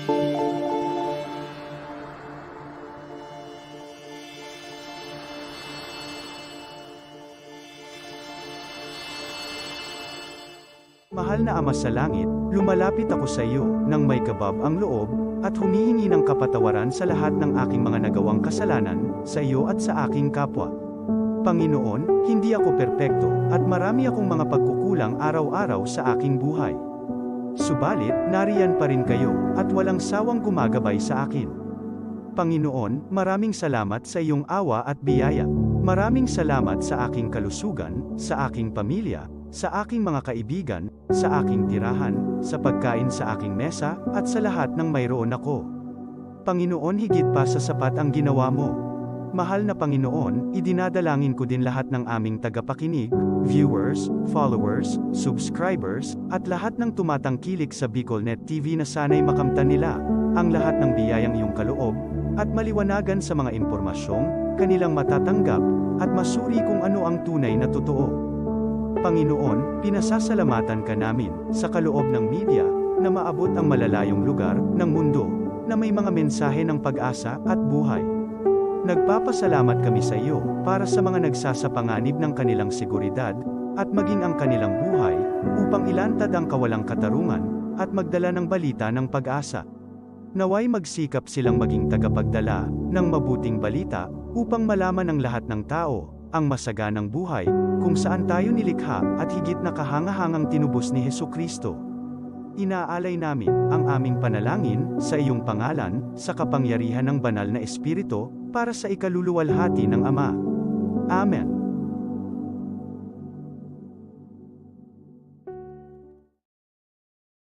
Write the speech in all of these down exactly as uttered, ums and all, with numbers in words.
Mahal na Ama sa Langit, lumalapit ako sa iyo nang may kabab ang loob at humihingi ng kapatawaran sa lahat ng aking mga nagawang kasalanan sa iyo at sa aking kapwa. Panginoon, hindi ako perpekto at marami akong mga pagkukulang araw-araw sa aking buhay. Subalit, nariyan pa rin kayo at walang sawang gumagabay sa akin. Panginoon, maraming salamat sa iyong awa at biyaya. Maraming salamat sa aking kalusugan, sa aking pamilya, sa aking mga kaibigan, sa aking tirahan, sa pagkain sa aking mesa, at sa lahat ng mayroon ako. Panginoon, higit pa sa sapat ang ginawa mo. Mahal na Panginoon, idinadalangin ko din lahat ng aming tagapakinig, viewers, followers, subscribers, at lahat ng tumatangkilik sa BicolNet T V na sana'y makamtan nila ang lahat ng biyayang iyong kaloob, at maliwanagan sa mga impormasyong kanilang matatanggap, at masuri kung ano ang tunay na totoo. Panginoon, pinasasalamatan ka namin sa kaloob ng media na maabot ang malalayong lugar ng mundo na may mga mensahe ng pag-asa at buhay. Nagpapasalamat kami sa iyo para sa mga nagsasapanganib ng kanilang seguridad at maging ang kanilang buhay upang ilantad ang kawalang katarungan at magdala ng balita ng pag-asa. Naway magsikap silang maging tagapagdala ng mabuting balita upang malaman ng lahat ng tao ang masaganang buhay kung saan tayo nilikha at higit na kahangahangang tinubos ni Jesu-Cristo. Inaalay namin ang aming panalangin sa iyong pangalan, sa kapangyarihan ng Banal na Espiritu, para sa ikaluluwalhati ng Ama. Amen.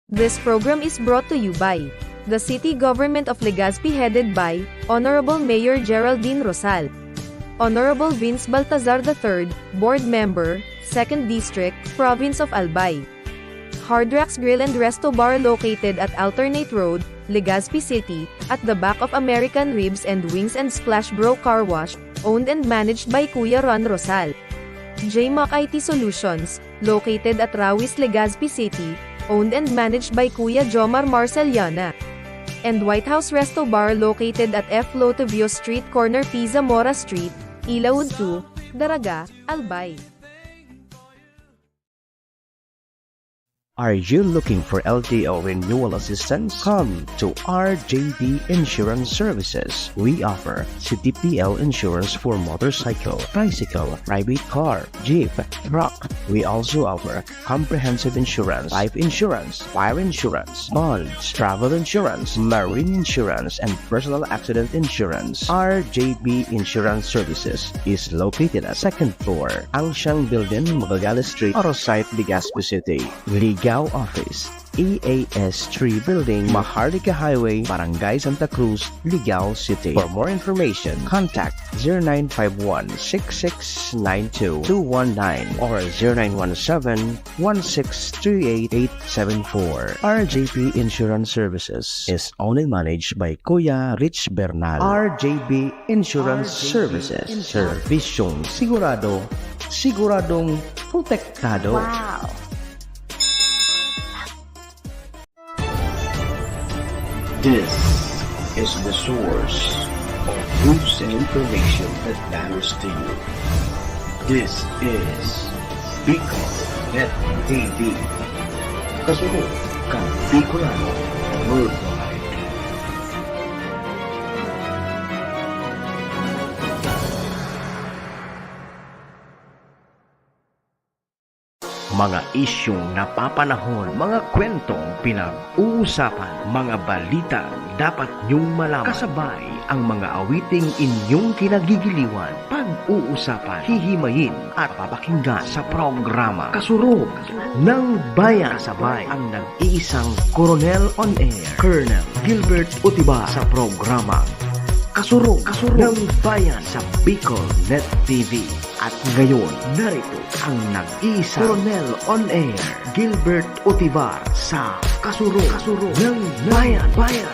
This program is brought to you by the City Government of Legazpi, headed by Honorable Mayor Geraldine Rosal, Honorable Vince Baltazar the third, Board Member, Second District, Province of Albay. Hard Rocks Grill and Resto Bar, located at Alternate Road, Legazpi City, at the back of American Ribs and Wings and Splash Bro Car Wash, owned and managed by Kuya Ron Rosal. J Mac I T Solutions, located at Rawis, Legazpi City, owned and managed by Kuya Jomar Marceliana. And White House Resto Bar, located at F Lotovio Street, corner P Zamora Street, Ilaud two, Daraga, Albay. Are you looking for L T O renewal assistance? Come to R J B Insurance Services. We offer C T P L insurance for motorcycle, tricycle, private car, jeep, truck. We also offer comprehensive insurance, life insurance, fire insurance, bonds, travel insurance, marine insurance, and personal accident insurance. R J B Insurance Services is located at second floor, Angsiang Building, Magallanes Street, Arosite, Legazpi City. Ligao Office, E A S three Building, Maharlika Highway, Barangay Santa Cruz, Ligao City. For more information, contact zero nine five one, six six nine two, two one nine or zero nine one seven, one six three eight, eight seven four. R J P Insurance Services is owned and managed by Kuya Rich Bernal. R J P Insurance Services. Serbisyong sigurado, siguradong protektado. Wow! This is the source of news and information that matters to you. This is Bicol Net T V. Kasunod kan Bicolano Worldwide. Mga isyung napapanahon, mga kwentong pinag-uusapan, mga balitang dapat nyong malaman. Kasabay ang mga awiting inyong kinagigiliwan, pag-uusapan, hihimayin at papakinggan sa programa Kasurog ng Bayan. Kasabay ang nag-iisang Koronel on Air, Colonel Gilbert Utiba sa programa Kasurog, Kasurog ng Bayan sa Bicol Net T V. At ngayon, narito ang nag-iisang Koronel on Air, Gilbert Otivar sa Kasurog, Kasurog ng Bayan. Bayan.